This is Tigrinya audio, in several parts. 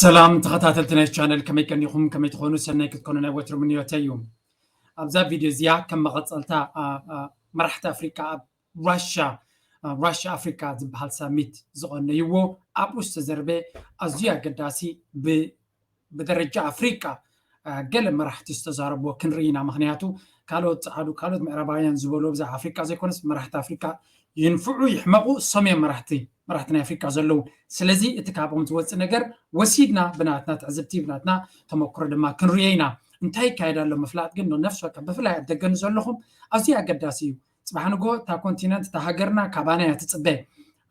ሰላም ተኸታተልቲ ናይ ቻነል፣ ከመይ ቀኒኹም? ከመይ ትኾኑ? ሰናይ ክትኮኑ ናይ ወትሩ ምንዮተይ እዩ። ኣብዛ ቪድዮ እዚኣ ከም መቐጸልታ፣ አ፣ አ፣ መራሕቲ ኣፍሪቃ ኣብ ራሻ፣ አ፣ ራሻ ኣፍሪቃ ዝበሃል ሳሚት ዝቐነይዎ ኣብኡ ዝተዘርበ ኣዝዩ ኣገዳሲ ብ-፣ ብደረጃ ኣፍሪቃ፣ አ፣ ገለ መራሕቲ ዝተዛረብዎ ክንርኢ ኢና። ምኽንያቱ ካልኦት ጸዓዱ፣ ካልኦት ምዕራባውያን ዝበልዎ ብዛዕባ ኣፍሪቃ ዘይኮነስ መራሕቲ ኣፍሪቃ ይንፍዑ ይሕመቑ እሶም እዮም መራሕቲ፣ መራሕቲ ናይ ኣፍሪቃ ዘለዉ። ስለዚ እቲ ካብኦም ዝወጽእ ነገር ወሲድና ብናትና ትዕዝብቲ ብናትና ተመክሮ ድማ ክንርእዮ ኢና። እንታይ ይካየድ ኣሎ ምፍላጥ ግን ነፍሲ ወከፍ ብፍላይ ኣብ ደገ ንዘለኹም ኣዝዩ ኣገዳሲ እዩ። ጽባሕ ንግሆ እታ ኮንቲነንት እታ ሃገርና ካባና እያ ትጽበ።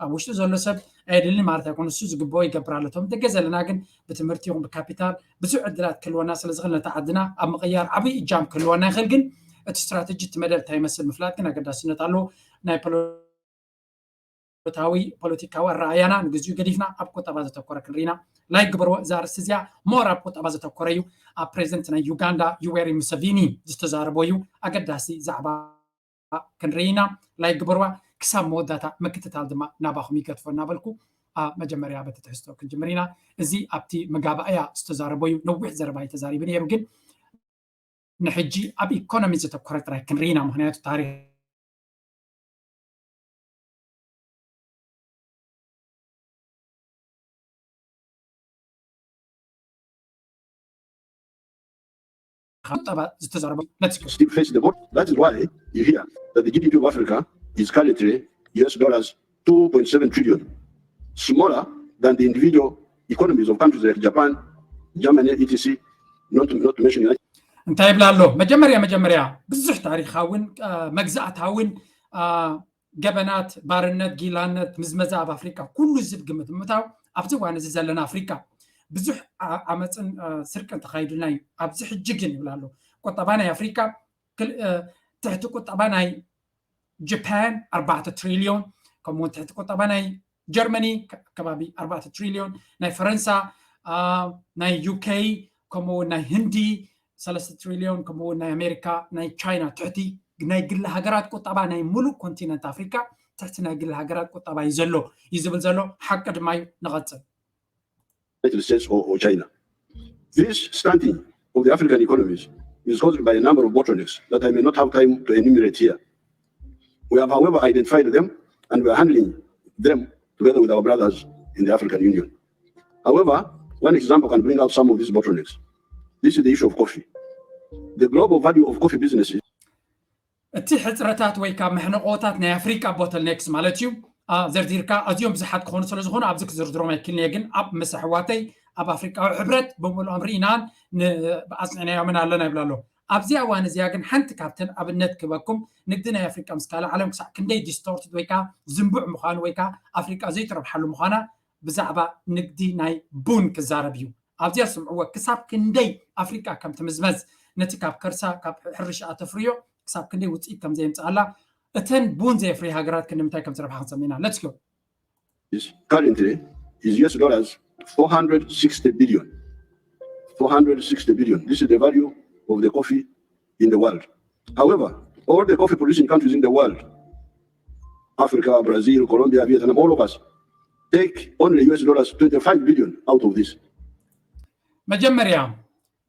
ኣብ ውሽጢ ዘሎ ሰብ ኣየድልን ማለት ኣይኮነ፣ እሱ ዝግብኦ ይገብር ኣሎ። እቶም ደገ ዘለና ግን ብትምህርቲ ይኹን ብካፒታል ብዙሕ ዕድላት ክህልወና ስለ ዝኽእል ነታ ዓድና ኣብ ምቕያር ዓብዪ እጃም ክህልወና ይኽእል። ግን እቲ ስትራተጂ እቲ መደብ እንታይ ይመስል ምፍላጥ ግን ኣገዳስነት ኣለዎ። ናይ ፖለቲካዊ ፖለቲካዊ ኣረኣያና ንግዚኡ ገዲፍና ኣብ ቁጠባ ዘተኮረ ክንርኢና። ላይክ ግበርዎ፣ እዛ ኣርእስቲ እዚኣ ሞር ኣብ ቁጠባ ዘተኮረ እዩ። ኣብ ፕሬዚደንት ናይ ዩጋንዳ ዩዌሪ ሙሰቪኒ ዝተዛረቦ እዩ። ኣገዳሲ ዛዕባ ክንርኢ ኢና። ላይክ ግበርዋ። ክሳብ መወዳእታ ምክትታል ድማ ናባኹም ይገድፎ እናበልኩ ኣብ መጀመርያ በቲ ትሕዝቶ ክንጅምር ኢና። እዚ ኣብቲ መጋባእያ ዝተዛረቦ እዩ። ነዊሕ ዘረባ እዩ ተዛሪቡ ነይሩ፣ ግን ንሕጂ ኣብ ኢኮኖሚ ዘተኮረ ጥራይ ክንርኢ ኢና። ምኽንያቱ ታሪኽ ቁጠባ ዝተዛረቦ። Let's go. Still face the board. That is why you hear that the G D P of Africa is currently U S dollars two point seven trillion, smaller than the individual economies of countries like Japan, Germany, et cetera. Not to, not to mention United እንታይ ይብላ ኣሎ? መጀመርያ መጀመርያ ብዙሕ ታሪኻውን፣ አ፣ መግዛእታውን፣ አ፣ ገበናት፣ ባርነት፣ ጊላነት፣ ምዝመዛ ኣብ ኣፍሪቃ ኩሉ ዝብ ግምት ብምእታው ኣብዚ እዋን እዚ ዘለና ኣፍሪቃ ብዙሕ ዓ-፣ ዓመፅን፣ አ፣ ስርቅን ተኻይዱልና እዩ። ኣብዚ ሕጂ ግን ይብላ ኣሎ ቁጠባ ናይ ኣፍሪቃ ክል-፣ አ፣ ትሕቲ ቁጠባ ናይ ጃፓን ኣርባዕተ ትሪልዮን፣ ከምኡ እውን ትሕቲ ቁጠባ ናይ ጀርመኒ ከ-፣ ከባቢ ኣርባዕተ ትሪልዮን፣ ናይ ፈረንሳ፣ አ፣ ናይ ዩ ኬ፣ ከምኡ እውን ናይ ህንዲ ሰለስተ ትሪልዮን፣ ከምኡ እውን ናይ ኣሜሪካ፣ ናይ ቻይና ትሕቲ ናይ ግሊ ሃገራት ቁጠባ ናይ ሙሉእ ኮንቲነንት ኣፍሪካ ትሕቲ ናይ ግሊ ሃገራት ቁጠባ እዩ ዘሎ እዩ ዝብል ዘሎ ሓቂ ድማ እዩ። ንቐጽል። United States or, or China. This stunting of the African economies is caused by a number of bottlenecks that I may not have time to enumerate here. We have, however, identified them and we are handling them together with our brothers in the African Union. However, one example can bring out some of these bottlenecks. This is the issue of coffee. The global value of coffee businesses እቲ ሕፅረታት ወይ ካብ መሕነቆታት ናይ ኣፍሪቃ ቦተልኔክስ ማለት እዩ። አ፣ ዘርዚርካ ኣዝዮም ብዙሓት ክኾኑ ስለ ዝኾኑ ኣብዚ ክዝርዝሮም ኣይክልንየ፣ ግን ኣብ ምስ ኣሕዋተይ ኣብ ኣፍሪቃዊ ሕብረት ብምልኦም ርኢናን ን-፣ ኣፅኒዕናዮምን ኣለና ይብላ ኣሎ። ኣብዚ እዋን እዚኣ ግን ሓንቲ ካብተን ኣብነት ክበኩም ንግዲ ናይ ኣፍሪቃ ምስ ካልእ ዓለም ክሳዕ ክንደይ ዲስቶርትድ ወይ ከዓ ዝንቡዕ ምዃኑ ወይ ከዓ ኣፍሪቃ ዘይትረብሓሉ ምዃና ብዛዕባ ንግዲ ናይ ቡን ክዛረብ እዩ። ኣብዚኣ ስምዕዎ ክሳብ ክንደይ ኣፍሪቃ ከም ትምዝመዝ ነቲ ካብ ከርሳ ካብ ሕርሻ ተፍርዮ ክሳብ ክንደይ ውፅኢት ከም ዘየምፅኣላ እተን ቡን ዘየፍርያ ሃገራት ክንምንታይ ከም ዝረብሓ ክንሰምዕ ኢና። Let's go. is currently is U S dollars four hundred sixty billion. Four hundred sixty billion. This is the value of the coffee in the world. However, all the coffee producing countries in the world, Africa, Brazil, Colombia, Vietnam, all of us take only U S dollars twenty-five billion out of this. መጀመርያ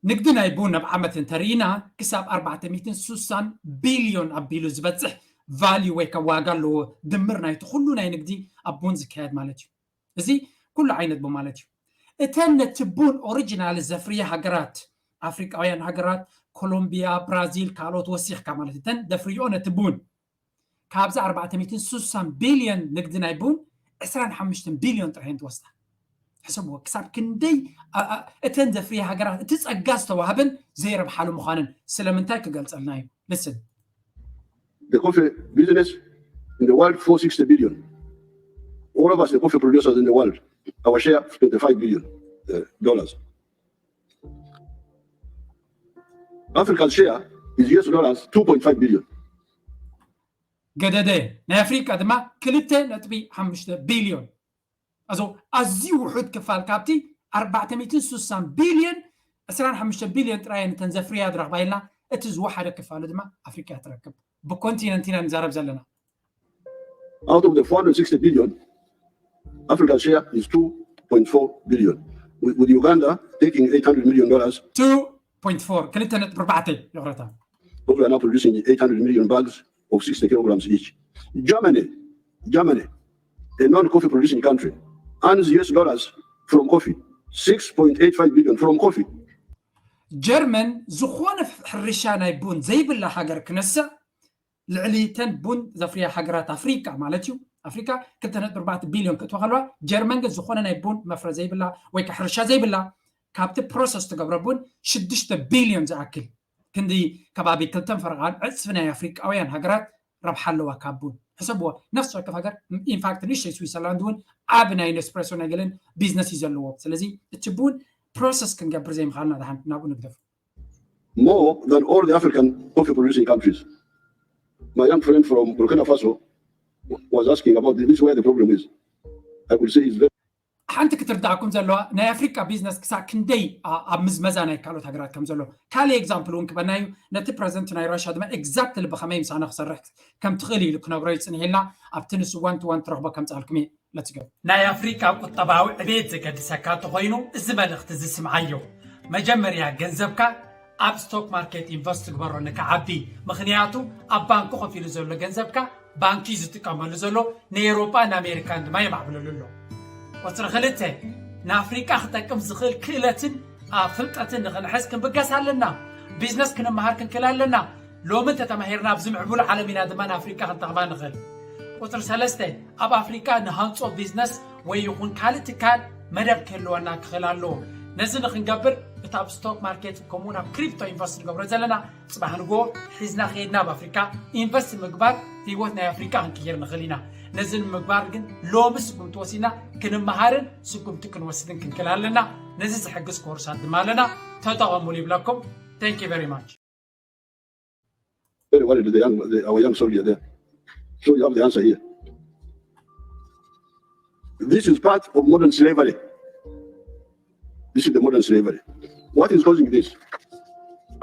ንግዲ ናይ ቡን ኣብ ዓመት እንተርኢና ክሳብ ኣርባዕተ ሚእትን ስሳን ቢልዮን ኣቢሉ ዝበፅሕ ቫልዩ ወይ ከዓ ዋጋ ኣለዎ። ድምር ናይቲ ኩሉ ናይ ንግዲ ኣብ ቡን ዝካየድ ማለት እዩ። እዚ ኩሉ ዓይነት ቡን ማለት እዩ። እተን ነቲ ቡን ኦሪጂናል ዘፍርያ ሃገራት ኣፍሪቃውያን ሃገራት ኮሎምቢያ፣ ብራዚል፣ ካልኦት ወሲኽካ ማለት እዩ። እተን ዘፍርዮ ነቲ ቡን ካብዚ ኣርባዕተ ሚእትን ስሳን ቢልዮን ንግዲ ናይ ቡን ዕስራን ሓሙሽተን ቢልዮን ጥራይ እየን ትወስዳ። ሕሰብዎ ክሳብ ክንደይ አ-፣ አ-፣ እተን ዘፍርያ ሃገራት እቲ ጸጋ ዝተዋህበን ዘይረብሓሉ ምዃነን ስለምንታይ ክገልጸልና እዩ። Listen. The coffee business in the world, four sixty billion. All of us, the coffee producers in the world, our share, twenty-five billion uh, dollars. Africa's share is U S dollars two point five billion. ገደደ ናይ ኣፍሪቃ ድማ ክልተ ነጥቢ ሓሙሽተ ቢልዮን። ኣዞ ኣዝዩ ውሑድ ክፋል ካብቲ ኣርባዕተ ሚእትን ስሳን ቢልዮን ዕስራን ሓሙሽተ ቢልዮን ጥራይ እተን ዘፍርያ ዝረኽባ ኢልና እቲ ዝወሓደ ክፋሉ ድማ ኣፍሪቃ ትረክብ። ብኮንቲነንት ኢና ንዛረብ ዘለና። Out of the four hundred sixty billion, Africa's share is two point four billion. with, with Uganda taking eight hundred million dollars. two point four ክልተ ነጥቢ ኣርባዕተ ይቕረታ Those were now producing eight hundred million bags of sixty kilograms each. Germany, Germany, a non-coffee producing country, earns U S dollars from coffee, six point eight five billion from coffee. ጀርመን ዝኾነ ሕርሻ ናይ ቡን ዘይብላ ሃገር ክነስዕ ልዕሊ ተን ቡን ዘፍርያ ሃገራት ኣፍሪቃ ማለት እዩ ኣፍሪካ ክልተ ነጥቢ ኣርባዕተ ቢልዮን ክትዋ ከልዋ ጀርመን ግን ዝኾነ ናይ ቡን መፍረ ዘይብላ ወይ ከዓ ሕርሻ ዘይብላ ካብቲ ፕሮሰስ ትገብሮ ቡን ሽዱሽተ ቢልዮን ዝኣክል ክንዲ ከባቢ ክልተን ፈረቓን ዕፅፊ ናይ ኣፍሪቃውያን ሃገራት ረብሓ ኣለዋ ካብ ቡን ሕሰብዎ ነፍሲ ወከፍ ሃገር ኢንፋክት ንእሽተይ ስዊዘርላንድ እውን ዓብ ናይ ነስፕሬሶ ናይ ገለን ቢዝነስ እዩ ዘለዎ ስለዚ እቲ ቡን ፕሮሰስ ክንገብር ዘይምኻልና ድሓን ናብኡ ንግደፍ More than all the African coffee producing countries. My young friend from Burkina Faso was asking about this, where the problem is. I could say it's very ሓንቲ ክትርዳእኩም ዘለዋ ናይ ኣፍሪቃ ቢዝነስ ክሳብ ክንደይ ኣብ ምዝመዛ ናይ ካልኦት ሃገራት ከም ዘሎ ካልእ ኤግዛምፕል እውን ክበና እዩ ነቲ ፕረዚደንት ናይ ራሽያ ድማ ኤግዛክትሊ ብኸመይ ምሳና ክሰርሕ ከም ትኽእል ኢሉ ክነግሮ ይፅንሕ ኢልና ኣብቲ ንሱ ዋን ቱ ዋን ትረኽቦ ከምፃልኩም እየ ለትገብ ናይ ኣፍሪቃ ቁጠባዊ ዕቤት ዘገድሰካ እንተኾይኑ እዚ መልእኽቲ እዚ ስምዓዮ። መጀመርያ ገንዘብካ ኣብ ስቶክ ማርኬት ኢንቨስት ግበሮ ንክዓቢ። ምኽንያቱ ኣብ ባንኪ ኮፍ ኢሉ ዘሎ ገንዘብካ ባንኪ እዩ ዝጥቀመሉ ዘሎ፣ ንኤውሮጳን ኣሜሪካን ድማ የማዕብለሉ ኣሎ። ቁፅሪ ክልተ፣ ንኣፍሪቃ ክጠቅም ዝኽእል ክእለትን ፍልጠትን ንኽንሕዝ ክንብገስ ኣለና። ቢዝነስ ክንመሃር ክንክእል ኣለና። ሎሚ እንተተማሂርና ኣብዚ ምዕቡል ዓለም ኢና ድማ ንኣፍሪቃ ክንጠቕማ ንኽእል። ቁፅሪ ሰለስተ፣ ኣብ ኣፍሪቃ ንሃንፆ ቢዝነስ ወይ ይኹን ካልእ ትካል መደብ ክህልወና ክኽእል ኣለዎ። ነዚ ንክንገብር እቲ ኣብ ስቶክ ማርኬት ከምኡውን ኣብ ክሪፕቶ ኢንቨስት ንገብሮ ዘለና ፅባሕ ንግሆ ሒዝና ከይድና ኣብ ኣፍሪካ ኢንቨስት ምግባር ህይወት ናይ ኣፍሪካ ክንቅይር ንኽእል ኢና። ነዚ ንምግባር ግን ሎሚ ስጉምቲ ወሲድና ክንመሃርን ስጉምቲ ክንወስድን ክንክእል ኣለና። ነዚ ዝሕግዝ ኮርሳት ድማ ኣለና። ተጠቐሙሉ ይብለኩም። Thank you very much. Very worried, the young, the, our young soldier there. So you have the answer here. This is part of modern slavery. This is the modern slavery. What is causing this?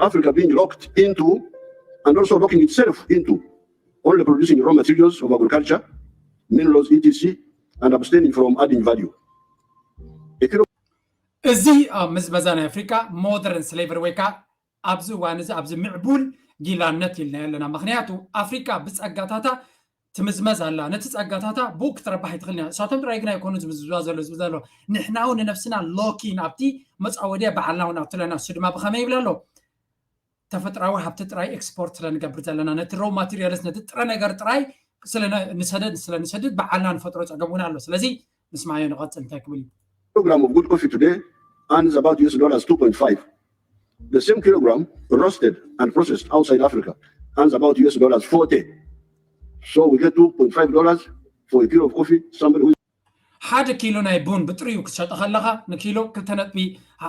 Africa being locked into and also locking itself into only producing raw materials of agriculture, minerals, et cetera, and abstaining from adding value. A kilo እዚ ኣብ ምዝመዛ ናይ ኣፍሪካ ሞደርን ስሌቨሪ ወይ ከዓ ኣብዚ እዋን እዚ ኣብዚ ምዕቡል ጊላነት ኢልናዮ ኣለና። ምኽንያቱ ኣፍሪካ ብፀጋታታ ትምዝመዝ ኣላ። ነቲ ፀጋታታ ብኡ ክትረባሕ ይትኽእል እያ። እሳቶም ጥራይ ግን ኣይኮኑ ዝምዝምዛ ዘሎ ዝብል ዘሎ ንሕና እውን ንነብስና ሎኪን ኣብቲ መፃወድያ በዓልና እውን ኣብትለና እሱ ድማ ብኸመይ ይብል ኣሎ ተፈጥራዊ ሃብቲ ጥራይ ኤክስፖርት ስለንገብር ዘለና ነቲ ሮ ማቴሪያልስ ነቲ ጥረ ነገር ጥራይ ስለንሰደድ ስለንሰድድ በዓልና ንፈጥሮ ፀገም እውን ኣሎ። ስለዚ ንስማዮ ንቐፅል እንታይ ክብል እዩ kilogram of good coffee today earns about U S dollars two point five. The same kilogram roasted and processed outside Africa earns about U S dollars forty. So we get two point five dollars for a kilo of coffee. Somebody who ሓደ ኪሎ ናይ ቡን ብጥሪኡ ክትሸጦ ከለኻ ንኪሎ ክልተ ነጥቢ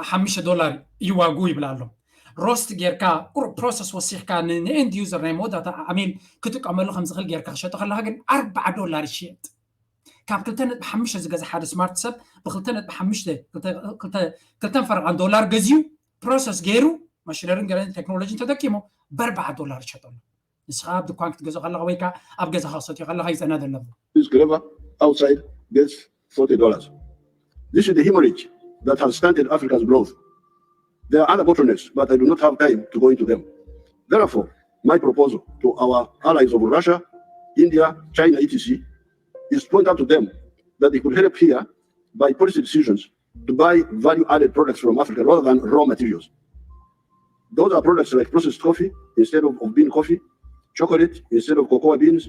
ሓሙሽተ ዶላር እዩ ዋግኡ ይብል ኣሎ። ሮስት ጌርካ ቁሩብ ፕሮሰስ ወሲኽካ ንኤንድ ዩዘር ናይ መወዳእታ ዓሚል ክጥቀመሉ ከም ዝኽእል ጌርካ ክሸጦ ከለኻ ግን ኣርባዓ ዶላር ይሽየጥ። ካብ ክልተ ነጥቢ ሓሙሽተ ዝገዝእ ሓደ ስማርት ሰብ ብክልተ ነጥቢ ሓሙሽተ ክልተን ፈረቓን ዶላር ገዚኡ ፕሮሰስ ገይሩ ማሽነርን ገለን ቴክኖሎጂን ተጠቂሙ በርባዓ ዶላር ይሸጠሉ። ንስኻ ኣብ ድኳን ክትገዝኦ ከለኻ ወይ ከዓ ኣብ ገዛኻ ክትሰትዮ ከለኻ ይፀና ዘለኹ is clever outside gets forty dollars. This is the hemorrhage that has stunted Africa's growth. There are other bottlenecks, but I do not have time to go into them. Therefore, my proposal to our allies of Russia, India, China, et cetera, is to point out to them that they could help here by policy decisions to buy value-added products from Africa rather than raw materials. Those are products like processed coffee instead of, of bean coffee, chocolate instead of cocoa beans,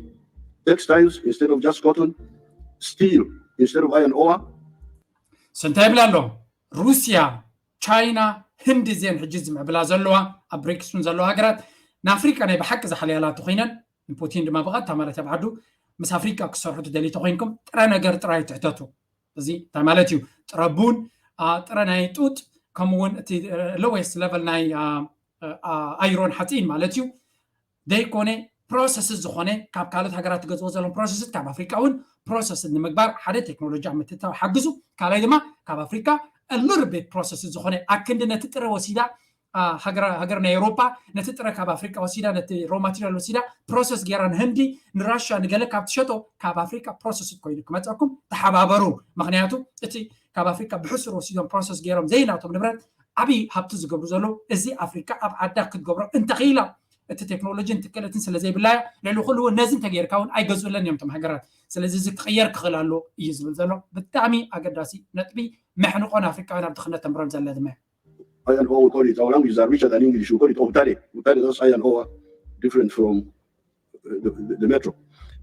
textiles instead of just cotton, steel instead of iron ore. ስንታይ ይብላ ኣሎ ሩስያ ቻይና ህንዲ እዚአን ሕጂ ዝምዕብላ ዘለዋ ኣብ ብሪክስ እውን ዘለዋ ሃገራት ንኣፍሪቃ ናይ ብሓቂ ዝሓልያላ ተኮይነን ንፑቲን ድማ ብቐጥታ ማለት ኣብ ዓዱ ምስ ኣፍሪቃ ክሰርሑ ትደልዩ ተኮይንኩም ጥረ ነገር ጥራይ ትሕተቱ። እዚ እንታይ ማለት እዩ? ጥረ ቡን፣ ጥረ ናይ ጡጥ፣ ከምኡውን እቲ ሎዌስት ለቨል ናይ ኣይሮን ሓፂን ማለት እዩ። ዘይኮነ ፕሮሰስ ዝኾነ ካብ ካልኦት ሃገራት ትገዝኦ ዘለዎም ፕሮሰስ ካብ ኣፍሪቃ እውን ፕሮሰስ ንምግባር ሓደ ቴክኖሎጂ ኣብ ምትታው ሓግዙ። ካልኣይ ድማ ካብ ኣፍሪካ ሉር ቤት ፕሮሰስ ዝኾነ ኣክንዲ ነቲ ጥረ ወሲዳ ሃገር ናይ ኤውሮጳ ነቲ ጥረ ካብ ኣፍሪቃ ወሲዳ፣ ነቲ ሮ ማቴሪያል ወሲዳ ፕሮሰስ ገይራ ንህንዲ፣ ንራሻ፣ ንገለ ካብ ትሸጦ ካብ ኣፍሪቃ ፕሮሰስ ኮይኑ ክመፀኩም ተሓባበሩ። ምክንያቱ እቲ ካብ ኣፍሪቃ ብሕሱር ወሲዶም ፕሮሰስ ገይሮም ዘይናቶም ንብረት ዓብዪ ሃብቲ ዝገብሩ ዘለዉ፣ እዚ ኣፍሪቃ ኣብ ዓዳ ክትገብሮ እንተኽኢላ፣ እቲ ቴክኖሎጂን ትክእለትን ስለ ዘይብላያ፣ ልዕሊ ኩሉ እውን ነዚ እንተገይርካ እውን ኣይገዝኡለን እዮም እቶም ሃገራት። ስለዚ እዚ ክቕየር ክኽእል ኣሎ እዩ ዝብል ዘሎ። ብጣዕሚ ኣገዳሲ ነጥቢ፣ መሕንቆ ንኣፍሪቃውያን ኣብ ድኽነት ተንብሮም ዘለ ድማ እዩ። High and O, we call it, our languages are richer than English, we call it Obutale. Obutale, that's high and O, different from uh, the, the, the metro.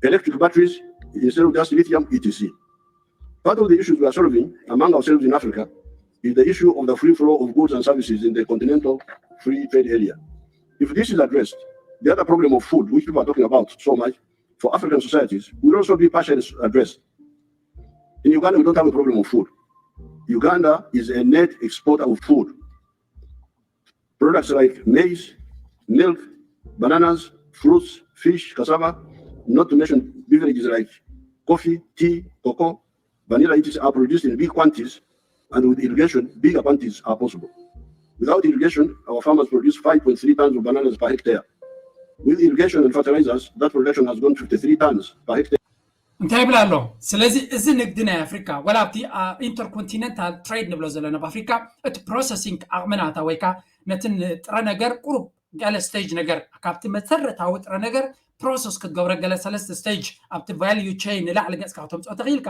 Electric batteries, instead of just lithium, et cetera. Part of the issues we are solving among ourselves in Africa is the issue of the free flow of goods and services in the continental free trade area. If this is addressed, the other problem of food, which people are talking about so much, for African societies, will also be partially addressed. In Uganda, we don't have a problem of food. Uganda is a net exporter of food. Products like maize, milk, bananas, fruits, fish, cassava, not to mention beverages like coffee, tea, cocoa, vanilla, et cetera, are produced in big quantities, and with irrigation, bigger quantities are possible. Without irrigation, our farmers produce five point three tons of bananas per hectare. With irrigation and fertilizers, that production has gone fifty-three tons per hectare. እንታይ ይብል ኣሎ? ስለዚ እዚ ንግዲ ናይ ኣፍሪካ፣ ወላ ኣብቲ ኢንተርኮንቲነንታል ትሬድ ንብሎ ዘለና፣ ኣብ ኣፍሪካ እቲ ፕሮሰሲንግ ዓቕሚ ናታ ወይ ከዓ ነቲ ጥረ ነገር ቁሩብ ገለ ስቴጅ ነገር፣ ካብቲ መሰረታዊ ጥረ ነገር ፕሮሰስ ክትገብረ ገለ ሰለስተ ስቴጅ ኣብቲ ቫልዩ ቸይን ንላዕሊ ገፅካ ከተምፅኦ ተኽኢልካ፣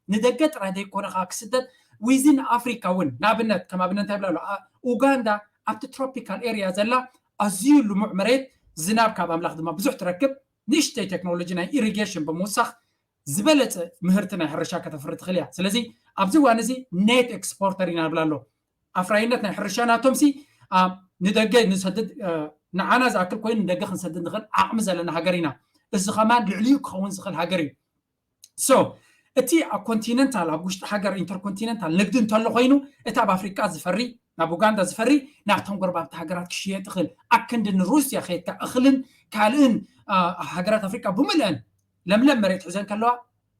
ንደገ ጥራይ ዘይኮነ ከዓ ክስደድ፣ ዊዝን ኣፍሪካ እውን ንኣብነት፣ ከም ኣብነት እንታይ ይብላ ኣሎ? ኡጋንዳ ኣብቲ ትሮፒካል ኤሪያ ዘላ፣ ኣዝዩ ልሙዕ መሬት፣ ዝናብ ካብ ኣምላኽ ድማ ብዙሕ ትረክብ፣ ንእሽተይ ቴክኖሎጂ ናይ ኢሪጌሽን ብምውሳኽ ዝበለፀ ምህርቲ ናይ ሕርሻ ከተፍሪ ትኽእል እያ። ስለዚ ኣብዚ እዋን እዚ ኔት ኤክስፖርተር ኢና ንብል ኣሎ። ኣፍራይነት ናይ ሕርሻ ናቶም ሲ ንደገ ንሰድድ፣ ንዓና ዝኣክል ኮይኑ ንደገ ክንሰድድ ንኽእል ዓቕሚ ዘለና ሃገር ኢና። እዚ ከማን ልዕሊኡ ክኸውን ዝኽእል ሃገር እዩ። ሶ እቲ ኣብ ኮንቲነንታል፣ ኣብ ውሽጢ ሃገር ኢንተርኮንቲነንታል ንግዲ እንተሎ ኮይኑ፣ እቲ ኣብ ኣፍሪቃ ዝፈሪ፣ ናብ ኡጋንዳ ዝፈሪ፣ ናብቶም ጎረባብቲ ሃገራት ክሽየጥ ይኽእል። ኣክንዲ ንሩስያ ከየድካ እኽልን ካልእን ሃገራት ኣፍሪቃ ብምልአን ለምለም መሬት ሒዘን ከለዋ፣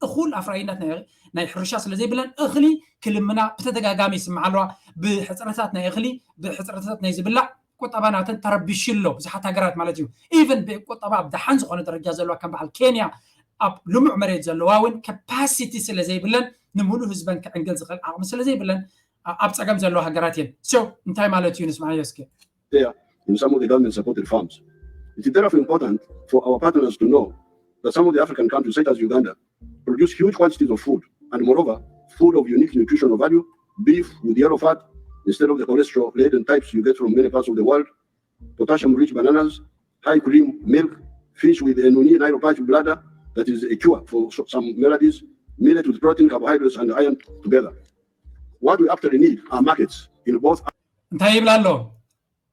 እኹል ኣፍራይነት ናይ ሕርሻ ስለ ዘይብለን፣ እኽሊ ክልምና ብተደጋጋሚ ይስምዓ ኣለዋ። ብሕፅረታት ናይ እኽሊ፣ ብሕፅረታት ናይ ዝብላዕ ቁጠባ ናተን ተረቢሹ ኣሎ፣ ብዙሓት ሃገራት ማለት እዩ። ኢቨን ብቁጠባ ኣብ ደሓን ዝኾነ ደረጃ ዘለዋ ከም በዓል ኬንያ፣ ኣብ ልሙዕ መሬት ዘለዋ እውን ካፓሲቲ ስለ ዘይብለን፣ ንምሉእ ህዝበን ክዕንግል ዝኽእል ዓቕሚ ስለ ዘይብለን፣ ኣብ ፀገም ዘለዋ ሃገራት እየን። ሶ እንታይ ማለት እዩ? ንስማዓዮ እስኪ። There in some of the government supported farms. It is therefore important for our partners to know that some of the African countries, such as Uganda, produce huge quantities of food, and moreover, food of unique nutritional value, beef with yellow fat instead of the cholesterol-laden types you get from many parts of the world, potassium-rich bananas, high cream milk, fish with a nuni, Nile perch bladder, that is a cure for some maladies, millet with protein, carbohydrates, and iron together. What we actually need are markets in both. እንታይ ይብል ኣሎ?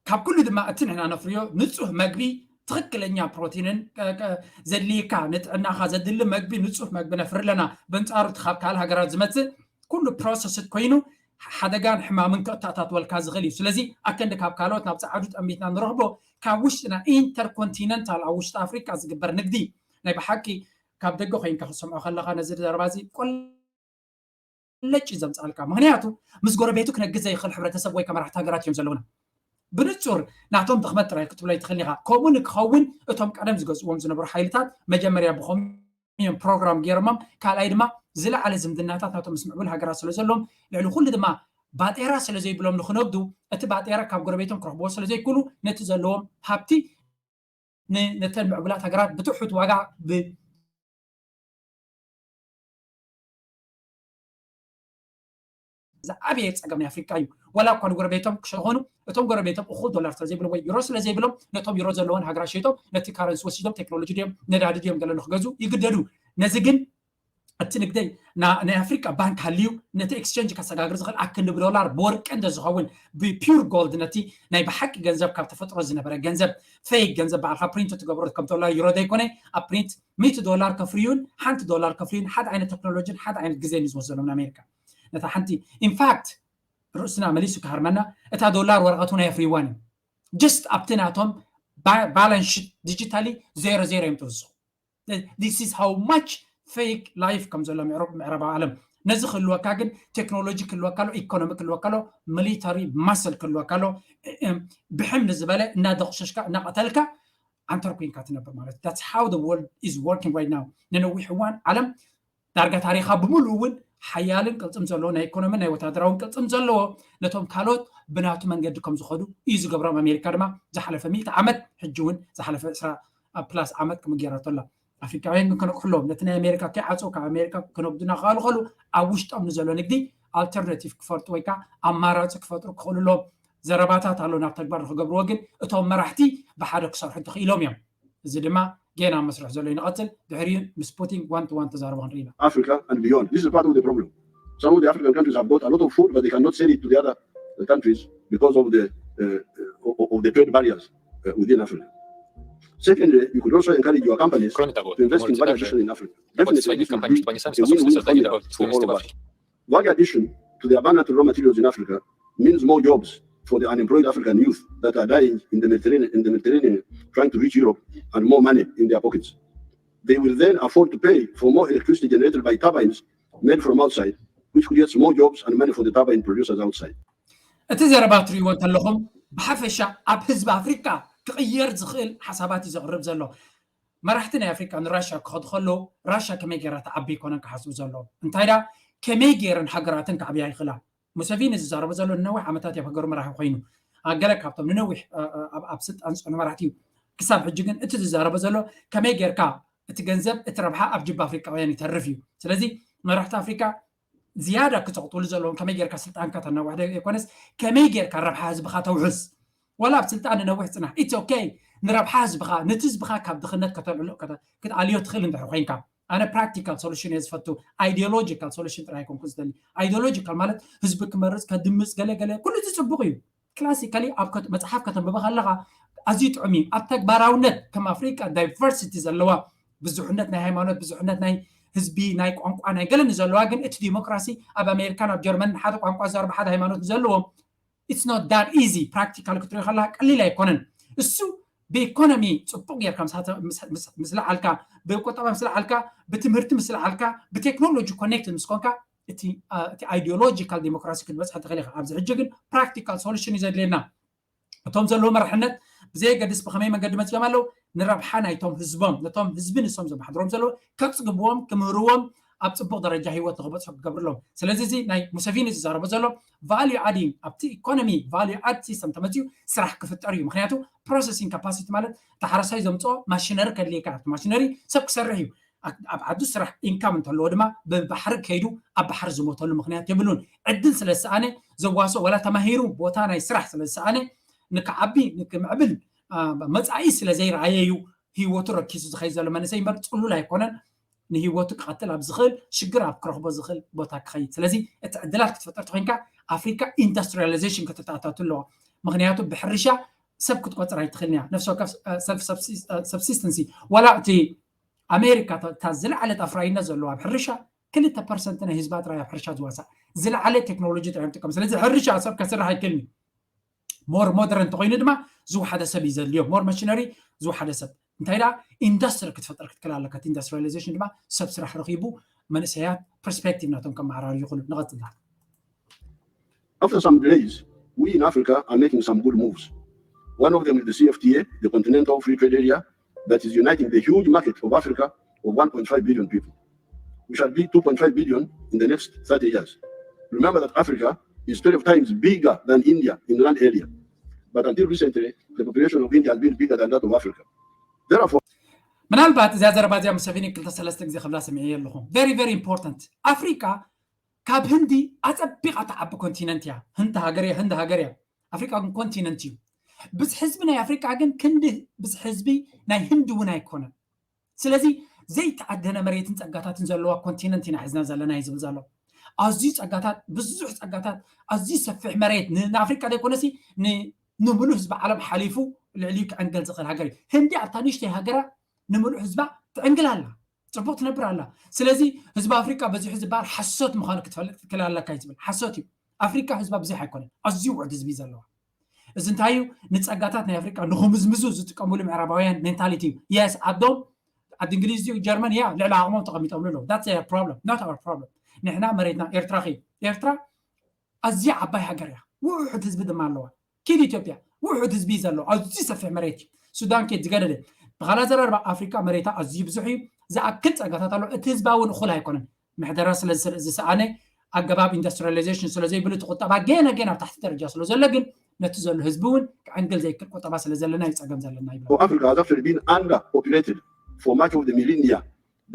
ካብ ኩሉ ድማ እቲ ንሕና ነፍርዮ ንፁህ መግቢ፣ ትኽክለኛ ፕሮቲንን ዘድልይካ፣ ንጥዕናኻ ዘድሊ መግቢ፣ ንፁህ መግቢ ነፍሪ ኣለና። በንፃሩ እቲ ካብ ካልእ ሃገራት ዝመፅእ ኩሉ ፕሮሰስድ ኮይኑ ሓደጋን ሕማምን ከተኣታትወልካ ዝኽእል እዩ። ስለዚ ኣከንዲ ካብ ካልኦት ናብ ፃዓዱ ጠሚትና ንረኽቦ፣ ካብ ውሽጥና ኢንተርኮንቲነንታል ኣብ ውሽጢ ኣፍሪቃ ዝግበር ንግዲ ናይ ብሓቂ ካብ ደገ ኮይንካ ክሰምዖ ከለኻ ነዚ ዘረባ እዚ ቆለጭ እዩ ዘምፅኣልካ። ምክንያቱ ምስ ጎረቤቱ ክነግዝ ዘይኽእል ሕብረተሰብ ወይ ከ መራሕቲ ሃገራት እዮም ዘለውና። ብንፁር ናቶም ድኽመት ጥራይ ክትብሎ ኣይትኽእልን ኢኻ። ከምኡ ንክኸውን እቶም ቀደም ዝገዝእዎም ዝነበሩ ሓይልታት መጀመርያ ብኸም እዮም ፕሮግራም ገይሮሞም፣ ካልኣይ ድማ ዝለዓለ ዝምድናታት ናቶም ምስ ምዕቡል ሃገራት ስለ ዘለዎም፣ ልዕሊ ኩሉ ድማ ባጤራ ስለ ዘይብሎም ንክነግዱ፣ እቲ ባጤራ ካብ ጎረቤቶም ክረኽብዎ ስለ ዘይክእሉ፣ ነቲ ዘለዎም ሃብቲ ነተን ምዕቡላት ሃገራት ብትሑት ዋጋ ብ ዝዓበየ ፀገም ናይ ኣፍሪቃ እዩ። ዋላ እኳ ንጎረቤቶም ክሸኾኑ፣ እቶም ጎረቤቶም እኹል ዶላር ስለ ዘይብሎም ወይ ዩሮ ስለ ዘይብሎም፣ ነቶም ዩሮ ዘለዎን ሃገራት ሸይጦም ነቲ ካረንሲ ወሲዶም ቴክኖሎጂ ድዮም ነዳዲ ድዮም ገለ ንክገዙ ይግደዱ። ነዚ ግን እቲ ንግደይ ናይ ኣፍሪቃ ባንክ ሃልዩ ነቲ ኤክስቸንጅ ከሰጋግር ዝኽእል ኣክንዲ ብዶላር ብወርቂ እንተ ዝኸውን ብፒውር ጎልድ ነቲ ናይ ብሓቂ ገንዘብ ካብ ተፈጥሮ ዝነበረ ገንዘብ ፌክ ገንዘብ ባዕልካ ፕሪንት ትገብሮ ከም ዶላር ዩሮ ዘይኮነ ኣብ ፕሪንት ሚእቲ ዶላር ከፍርዩን ሓንቲ ዶላር ከፍርዩን ሓደ ዓይነት ቴክኖሎጂን ሓደ ዓይነት ግዜን እዩ ዝወሰዶም ንኣሜሪካ። ነታ ሓንቲ ኢንፋክት ርእስና መሊሱ ክሃርመና እታ ዶላር ወረቐት እውን ኣየፍርይዋን እዮም። ጀስት ኣብቲ ናቶም ባላንስ ሽት ዲጂታሊ ዜሮ ዜሮ እዮም ተወስኹ። This is how much fake life ከም ዘሎ ምዕራብ ዓለም ነዚ ክህልወካ ግን ቴክኖሎጂ ክህልወካ ኣሎ፣ ኢኮኖሚ ክህልወካ ኣሎ፣ ሚሊተሪ ማስል ክህልወካ ኣሎ። ብሕም ንዝበለ እናደቑሸሽካ እናቐተልካ ዓንተር ኮይንካ ትነብር ማለት። That's how the world is working right now። ንነዊሕ እዋን ዓለም ዳርጋ ታሪኻ ብምሉእ እውን ሓያልን ቅልፅም ዘለዎ ናይ ኢኮኖሚ ናይ ወታደራውን ቅልፅም ዘለዎ ነቶም ካልኦት ብናቱ መንገዲ ከም ዝኸዱ እዩ ዝገብሮም። ኣሜሪካ ድማ ዝሓለፈ ሚእቲ ዓመት ሕጂ እውን ዝሓለፈ ዕስራ ፕላስ ዓመት ከምኡ ገይራቶ ኣላ። ኣፍሪካውያን ግን ክነቅሕሎም ነቲ ናይ ኣሜሪካ ከይዓፀው ካብ ኣሜሪካ ክነጉድና ክኽእሉ ከሉ ኣብ ውሽጦም ንዘሎ ንግዲ ኣልተርናቲቭ ክፈልጡ ወይ ከዓ ኣማራፂ ክፈጥሩ ክኽእሉ ኣለዎም። ዘረባታት ኣሎ ናብ ተግባር ንክገብርዎ ግን እቶም መራሕቲ ብሓደ ክሰርሑ እንተኽኢሎም እዮም። እዚ ድማ ጌና መስርሕ ዘሎ ይንቐፅል። ድሕሪኡ ምስ ፑቲን ዋን ቱ ዋን ተዛርቦ ክንርኢ ኢና። Africa and beyond. This is part of the problem. Some of the African countries have got a lot of food, but they cannot sell it to the other countries because of the uh, of the trade barriers uh, within Africa. Secondly, you could also encourage your companies to invest in value addition in Africa. Definitely, this would be a win-win formula for all of us. Value addition to the abundant raw materials in Africa means more jobs for the unemployed African youth that are dying in the Mediterranean, in the Mediterranean, trying to reach Europe, and more money in their pockets. They will then afford to pay for more electricity generated by turbines made from outside, which creates more jobs and money for the turbine producers outside. እቲ ዘረባ ትሪእዎ እንተለኹም ብሓፈሻ ኣብ ህዝቢ ኣፍሪካ ክቕየር ዝኽእል ሓሳባት እዩ ዘቕርብ ዘሎ። መራሕቲ ናይ ኣፍሪካ ንራሻ ክኸዱ ከለዉ ራሻ ከመይ ገይራ ትዓቢ ኣይኮነን ክሓስቡ ዘለዎም። እንታይ ዳ ከመይ ገይረን ሃገራትን ክዓብያ ይኽእላ? ሙሰቪኒ ዝዛረቦ ዘሎ ንነዊሕ ዓመታት ኣብ ሃገሩ መራሒ ኮይኑ ኣገለ ካብቶም ንነዊሕ ኣብ ስልጣን ዝፀኑ መራሕቲ እዩ። ክሳብ ሕጂ ግን እቲ ዝዛረቦ ዘሎ ከመይ ጌርካ እቲ ገንዘብ እቲ ረብሓ ኣብ ጅባ ኣፍሪቃውያን ይተርፍ እዩ። ስለዚ መራሕቲ ኣፍሪቃ ዝያዳ ክፀቕጥሉ ዘለዎም ከመይ ጌርካ ስልጣንካ ተናዋሕዶ ኣይኮነስ ከመይ ጌርካ ረብሓ ህዝብኻ ተውሕስ። ዋላ ኣብ ስልጣን ንነዊሕ ፅናሕ ኢትስ ኦኬ። ንረብሓ ህዝብኻ ነቲ ህዝብኻ ካብ ድኽነት ከተልዕሎ ክትኣልዮ ትኽእል እንድሕር ኮይንካ ኣነ ፕራክቲካል ሶሉሽን እየ ዝፈቱ። ኣይዲዮሎጂካል ሶሉሽን ጥራይ ኣይኮንኩ ዝደሊ። ኣይዲዮሎጂካል ማለት ህዝቢ ክመርፅ ከድምፅ ገለ ገለ ኩሉ እዚ ፅቡቅ እዩ። ክላሲካሊ ኣብ መፅሓፍ ከተንብበ ከለካ ኣዝዩ ጥዑም እዩ። ኣብ ተግባራውነት ከም ኣፍሪቃ ዳይቨርሲቲ ዘለዋ ብዙሕነት ናይ ሃይማኖት ብዙሕነት ናይ ህዝቢ ናይ ቋንቋ ናይ ገለ ንዘለዋ ግን እቲ ዲሞክራሲ ኣብ ኣሜሪካን ኣብ ጀርመንን ሓደ ቋንቋ ዝዛረቡ ሓደ ሃይማኖት ንዘለዎም it's not that easy። ፕራክቲካል ክትሪኦ ከለካ ቀሊል ኣይኮነን። እሱ ብኢኮኖሚ ፅቡቅ ጌርካ ምስ ለዓልካ ብቁጠባ ምስ ለዓልካ ብትምህርቲ ምስ ለዓልካ ብቴክኖሎጂ ኮኔክትድ ምስ ኮንካ እቲ ኣይዲዮሎጂካል ዲሞክራሲ ክትበፅሐ ትኽእል ኢኻ። ኣብዚ ሕጂ ግን ፕራክቲካል ሶሉሽን እዩ ዘድልየና። እቶም ዘለዉ መራሕነት ብዘየገድስ ብኸመይ መንገዲ መፂኦም ኣለዉ ንረብሓ ናይቶም ህዝቦም ነቶም ህዝቢ ንሶም ዘመሓድሮም ዘለዉ ከፅግብዎም ክምህርዎም ኣብ ፅቡቅ ደረጃ ህይወት ንክበፅሑ ክገብርሎም። ስለዚ እዚ ናይ ሙሰቪኒ ዝዛረቦ ዘሎ ቫልዩ ኣዲንግ ኣብቲ ኢኮኖሚ ቫልዩ ኣድ ሲስተም ተመፅኡ ስራሕ ክፍጠር እዩ። ምክንያቱ ፕሮሰሲንግ ካፓሲቲ ማለት እቲ ሓረስታይ ዘምፅኦ ማሽነሪ ከድልየካ ኣብቲ ማሽነሪ ሰብ ክሰርሕ እዩ። ኣብ ዓዱ ስራሕ ኢንካም እንተለዎ ድማ ብባሕሪ ከይዱ ኣብ ባሕሪ ዝሞተሉ ምክንያት የብሉን። ዕድል ስለ ዝሰኣነ ዘዋስኦ ዋላ ተማሂሩ ቦታ ናይ ስራሕ ስለ ዝሰኣነ ንክዓቢ ንክምዕብል መፃኢ ስለ ዘይረኣየ እዩ ህይወቱ ረኪሱ ዝኸይድ ዘሎ መንእሰይ እምበር ፅሉል ኣይኮነን። ንህይወቱ ክቐትል ኣብ ዝኽእል ሽግር ኣብ ክረኽቦ ዝኽእል ቦታ ክኸይድ። ስለዚ እቲ ዕድላት ክትፈጥር ተኮይንካ ኣፍሪካ ኢንዱስትሪያላይዜሽን ከተተኣታቱ ኣለዋ። ምክንያቱ ብሕርሻ ሰብ ክትቆፅር ኣይትኽእልን እያ። ነፍሲ ወከፍ ሰብሲስተንሲ ዋላ እቲ ኣሜሪካ እታ ዝለዓለት ኣፍራይነት ዘለዋ ኣብ ሕርሻ ክልተ ፐርሰንት ናይ ህዝባ ጥራይ ኣብ ሕርሻ ዝዋሳእ ዝለዓለ ቴክኖሎጂ ጥራይ ትጥቀም። ስለዚ ሕርሻ ሰብ ከስርሕ ኣይክእልን እዩ። ሞር ሞደርን እንተኮይኑ ድማ ዝወሓደ ሰብ እዩ ዘድልዮ። ሞር መሽነሪ ዝወሓደ ሰብ እንታይ ደኣ ኢንዱስትሪ ክትፈጥር ክትክእል ኣለካ። ኢንዱስትሪያላይዜሽን ድማ ሰብ ስራሕ ረኪቡ መንእሰያት ፐርስፔክቲቭ ናቶም ከመዓራርዩ ይኽእሉ። ንቐፅል። After some delays, we in Africa are making some good moves. One of them is the C F T A, the Continental Free Trade Area, that is uniting the huge market of Africa of one point five billion people. We shall be two point five billion in the next thirty years. Remember that Africa is twelve times bigger than India in land area. But until recently, the population of India has been bigger than that of Africa. Therefore, ምናልባት እዚኣ ዘረባ እዚኣ ሙሰቪኒ ክልተ ሰለስተ ግዜ ክብላ ሰሚዐ ኣለኹ። Very very important። ኣፍሪካ ካብ ህንዲ ኣፀቢቃ ትዓቢ ኮንቲነንት እያ። ህንዲ ሃገር እያ፣ ህንዲ ሃገር እያ። ኣፍሪካ ግን ኮንቲነንት እዩ። ብዝሒ ህዝቢ ናይ ኣፍሪካ ግን ክንዲ ብዝሒ ህዝቢ ናይ ህንዲ እውን ኣይኮነን። ስለዚ ዘይተዓደነ መሬትን ፀጋታትን ዘለዋ ኮንቲነንት ኢና ሒዝና ዘለና እዩ ዝብል ዘሎ። ኣዝዩ ፀጋታት፣ ብዙሕ ፀጋታት፣ ኣዝዩ ሰፊሕ መሬት ንኣፍሪካ ዘይኮነሲ ንምሉእ ህዝቢ ዓለም ሓሊፉ ልዕሊኡ ክዕንገል ዝኽእል ሃገር እዩ። ህንዲ ኣብታ ንእሽተይ ሃገራ ንምሉእ ህዝባ ትዕንግል ኣላ። ፅቡቅ ትነብር ኣላ። ስለዚ ህዝቢ ኣፍሪካ በዚሑ ዝበሃል ሓሶት ምዃኑ ክትፈልጥ ክትክእል ኣለካ እዩ ዝብል። ሓሶት እዩ። ኣፍሪካ ህዝባ ብዙሕ ኣይኮነን፣ ኣዝዩ ውዕድ ህዝቢ ዘለዋ። እዚ እንታይ እዩ? ንፀጋታት ናይ ኣፍሪካ ንክምዝምዙ ዝጥቀምሉ ምዕራባውያን ሜንታሊቲ እዩ። የስ ዓዶም ዓዲ እንግሊዝ እዩ ጀርመን እያ ልዕሊ ዓቕሞም ተቐሚጦምሉ ኣለዉ። That's their problem, not our problem። ንሕና መሬትና ኤርትራ ኸ ኤርትራ ኣዝያ ዓባይ ሃገር እያ። ውሑድ ህዝቢ ድማ ኣለዋ። ኪድ ኢትዮጵያ ውሑድ ህዝቢ እዩ ዘለዎ። ኣዝዩ ሰፊሕ መሬት እዩ። ሱዳን ኬድ ዝገደደ ብኻልእ ኣዘራርባ ኣፍሪካ መሬታ ኣዝዩ ብዙሕ እዩ። ዝኣክል ፀጋታት ኣሎ። እቲ ህዝባ እውን እኹል ኣይኮነን። ምሕደራ ስለ ዝሰኣነ ኣገባብ ኢንዱስትሪያላይዜሽን ስለ ዘይብሉ እቲ ቁጠባ ገና ገና ኣብ ታሕቲ ደረጃ ስለ ዘሎ ግን ነቲ ዘሎ ህዝቢ እውን ክዕንግል ዘይክል ቁጠባ ስለ ዘለና እዩ ፀገም ዘለና ይብሎ። Africa has actually been underpopulated for much of the millennia.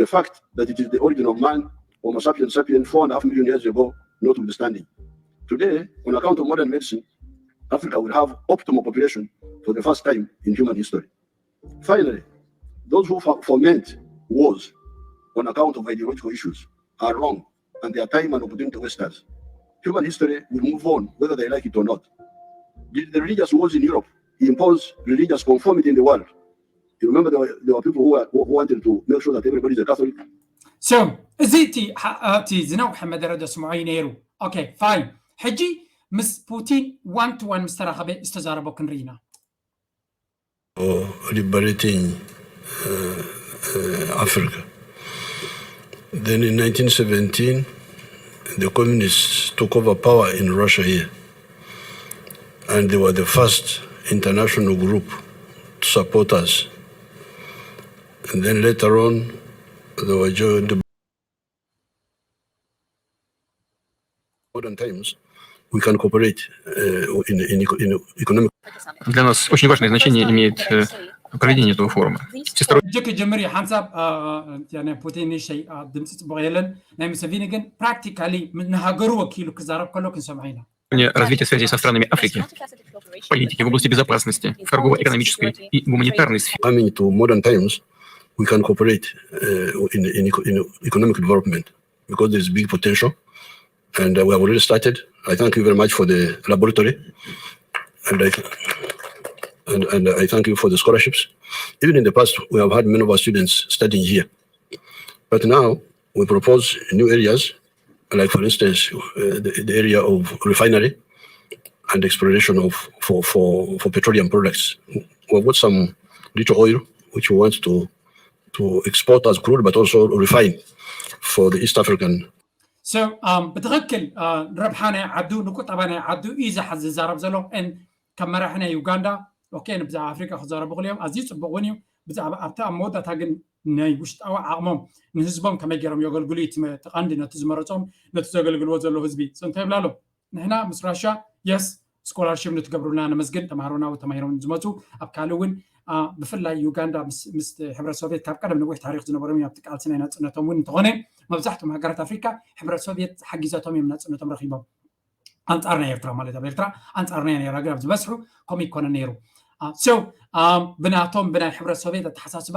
The fact that it is the origin of man, Homo sapiens sapiens, four and a half million years ago, notwithstanding. Today, on account of modern medicine, Africa will have optimal population for the first time in human history. Finally, those who foment wars on account of ideological issues are wrong and they are time and opportunity wasters. Human history will move on whether they like it or not. Did the religious wars in Europe impose religious conformity in the world? You remember there were, there were people who, were, who wanted to make sure that everybody is a Catholic. So እዚ እቲ እቲ ዝነውሐ መደረ ዘስምዖ እዩ ነይሩ። Okay, fine. ሕጂ ምስ ፑቲን one to one ምስ ተራኸበ ዝተዛረቦ ክንርኢ ኢና። Liberating uh, uh, Africa. Then in nineteen seventeen, the communists took over power in Russia here. And they were the first international group to support us. And then later on, they were joined. Modern times, we can cooperate uh, in, in, in economic. Для нас очень важное значение имеет э, проведение этого форума. ሕጂ ክጅምር እዩ ሓንሳብ ናይ ፑቲን ንሸይ ድምፂ ፅቡቅ የለን ናይ ሙሰቪኒ ግን practically ንሃገሩ ወኪሉ ክዛረብ ከሎ ክንሰምዖ ኢና развития связей со странами Африки, политики в области безопасности, торгово-экономической и гуманитарной сферы. Coming to modern times, we can cooperate uh, in, in, in economic development because there is big potential and uh, we have already started. I thank you very much for the laboratory and I, and, and I thank you for the scholarships. Even in the past, we have had many of our students studying here. But now we propose new areas, like for instance, uh, the, the area of refinery and exploration of for, for, for petroleum products. We've got some little oil which we want to to export as crude but also refine for the East African. So um, ብትኽክል uh, ረብሓ ናይ ዓዱ ንቁጠባ ናይ ዓዱ እዩ ዝሓዝ ዝዛረብ ዘሎ and ከም መራሒ ናይ ዩጋንዳ okay ብዛዕባ ኣፍሪካ ክዛረቡ ክልዮም ኣዝዩ ፅቡቅ እውን እዩ ብዛዕባ ኣብቲ ኣብ መወዳእታ ግን ናይ ውሽጣዊ ዓቕሞም ንህዝቦም ከመይ ገይሮም የገልግሉ እዩ እቲ ቀንዲ ነቲ ዝመረፆም ነቲ ዘገልግልዎ ዘሎ ህዝቢ so እንታይ ይብላ ኣሎ ንሕና ምስ ራሽያ yes scholarship ንትገብሩልና ነመስግን ተማሃሮና ተማሂሮም ዝመፁ ኣብ ካልእ እውን ብፍላይ ዩጋንዳ ምስ ሕብረት ሶቪየት ካብ ቀደም ነዊሕ ታሪክ ዝነበሮም ኣብቲ ቃልሲ ናይ ናፅነቶም እውን እንተኾነ መብዛሕትኦም ሃገራት ኣፍሪካ ሕብረት ሶቪየት ሓጊዛቶም እዮም ናፅነቶም ረኪቦም ኣንፃር ናይ ኤርትራ ማለት ኣብ ኤርትራ ኣንፃር ናይ ነራ ግን ኣብ ዝበዝሑ ከምኡ ይኮነ ነይሩ so ብናቶም ብናይ ሕብረት ሶቪየት ኣተሓሳስባ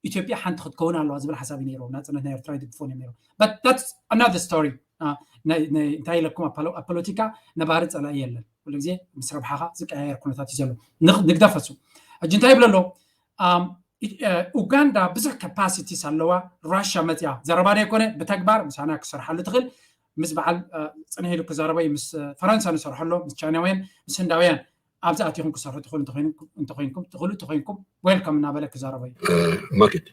ኢትዮጵያ ሓንቲ ክትከውን ኣለዋ ዝብል ሓሳብ እዩ ነይሩ ናፅነት ናይ ኤርትራ ይድግፎ እዮም ነይሩ but that's another story እንታይ ኢለኩም ኣብ ፖለቲካ ነባሪ ፀላኢ የለን ኩሉ ግዜ ምስ ረብሓኻ ዝቀያየር ኩነታት እዩ ዘሎ ንግደፈሱ ሕጂ እንታይ ይብለ ኣሎ ኡጋንዳ ብዙሕ capacities ኣለዋ ራሽያ መፅያ ዘረባ ዶ ይኮነ ብተግባር ምሳና ክሰርሓሉ ትኽእል ምስ በዓል ፅንሕ ኢሉ ክዛረበ ምስ ፈረንሳ ንሰርሐሎ ምስ ቻይናውያን ምስ ህንዳውያን ኣብዚ ኣቲኹም ክሰርሑ ትኽእሉ እንተኮይንኩም ትኽእሉ እንተኮይንኩም welcome እናበለ ክዛረበ እዩ market.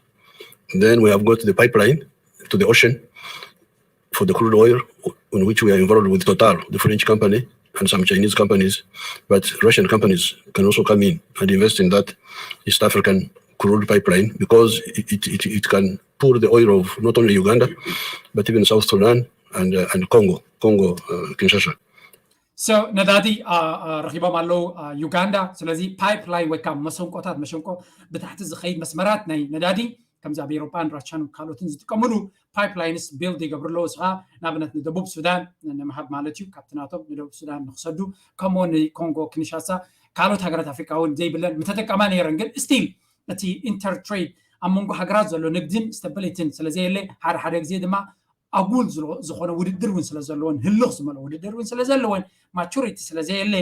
Then we have got the pipeline to the ocean for the crude oil, in which we are involved with Total, the French company, and some Chinese companies. But Russian companies can also come in and invest in that East African crude pipeline because it, it, it, it can pour the oil of not only Uganda, but even South Sudan and, uh, and Congo, Congo, uh, Kinshasa. So ነዳዲ ረኪቦም ኣለዉ ዩጋንዳ ስለዚ pipeline ወይ ካብ መሰንቆታት መሸንቆ ብታሕቲ ዝኸይድ መስመራት ናይ ነዳዲ ከምዚ ኣብ ኤሮጳን ራሻን ካልኦትን ዝጥቀምሉ pipelines build ይገብሩ ኣለዉ ስኻ ንኣብነት ንደቡብ ሱዳን ንምሃብ ማለት እዩ ካብቲ ናቶም ንደቡብ ሱዳን ንክሰዱ ከምኡ ንኮንጎ ክንሻሳ ካልኦት ሃገራት ኣፍሪካ እውን ዘይብለን ምተጠቀማ ነይረን ግን still እቲ intertrade ኣብ መንጎ ሃገራት ዘሎ ንግድን stabilityን ስለዘየለ ሓደ ሓደ ግዜ ድማ ኣጉል ዝኾነ ውድድር እውን ስለ ዘለዎን ህልኽ ዝመልኦ ውድድር እውን ስለ ዘለዎን maturity ስለ ዘየለ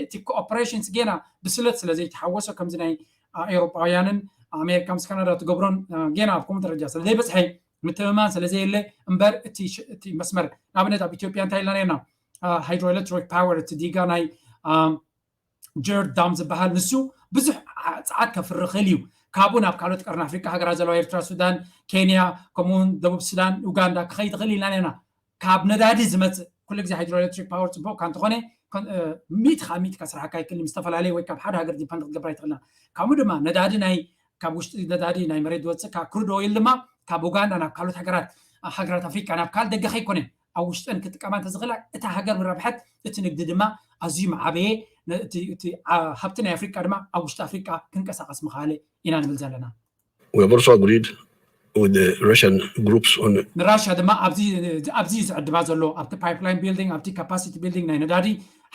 እቲ cooperations ጌና ብስለት ስለ ዘይተሓወሶ ከምዚ ናይ ኤውሮጳውያንን ኣሜሪካ ምስ ካናዳ ትገብሮን ጌና ኣብ ከምኡ ደረጃ ስለ ዘይበፅሐ ምትእምማን ስለ ዘየለ እምበር እቲ መስመር ንኣብነት ኣብ ኢትዮጵያ እንታይ ኢልና ነርና hydroelectric power እቲ ዲጋ ናይ ጀርዳም ዝበሃል ንሱ ብዙሕ ፀዓት ከፍሪ ክእል እዩ ካብኡ ናብ ካልኦት ቀርኒ ኣፍሪካ ሃገራት ዘለዋ ኤርትራ ሱዳን ኬንያ ከምኡውን ደቡብ ሱዳን ኡጋንዳ ክኸይድ ክእል ኢልና ነና ካብ ነዳዲ ዝመፅእ ኩሉ ግዜ ሃይድሮኤሌክትሪክ ፓወር ፅቡቅ ካብ እንተኾነ ሚእቲ ካብ ሚእቲ ከስርሓካ ይክእል ዝተፈላለየ ወይ ካብ ሓደ ሃገር ዲፐንድ ክትገብር ኣይትኽእልና። ከምኡ ድማ ነዳዲ ናይ ካብ ውሽጢ ነዳዲ ናይ መሬት ዝወፅእ ካብ ክሩድ ኦይል ድማ ካብ ኡጋንዳ ናብ ካልኦት ሃገራት ሃገራት ኣፍሪቃ ናብ ካልእ ደገ ከይኮነ ኣብ ውሽጠን ክጥቀማ እንተዝኽእላ እታ ሃገር ምረብሐት እቲ ንግዲ ድማ ኣዝዩ መዓበየ እቲ ሃብቲ ናይ ኣፍሪቃ ድማ ኣብ ውሽጢ ኣፍሪቃ ክንቀሳቀስ ምኽኣለ ኢና ንብል ዘለና። We have also agreed with the Russian groups on ንራሽያ ድማ ኣብዚ ዝዕድማ ዘሎ ኣብቲ ፓይፕላይን ቢልዲንግ ኣብቲ ካፓሲቲ ቢልዲንግ ናይ ነዳዲ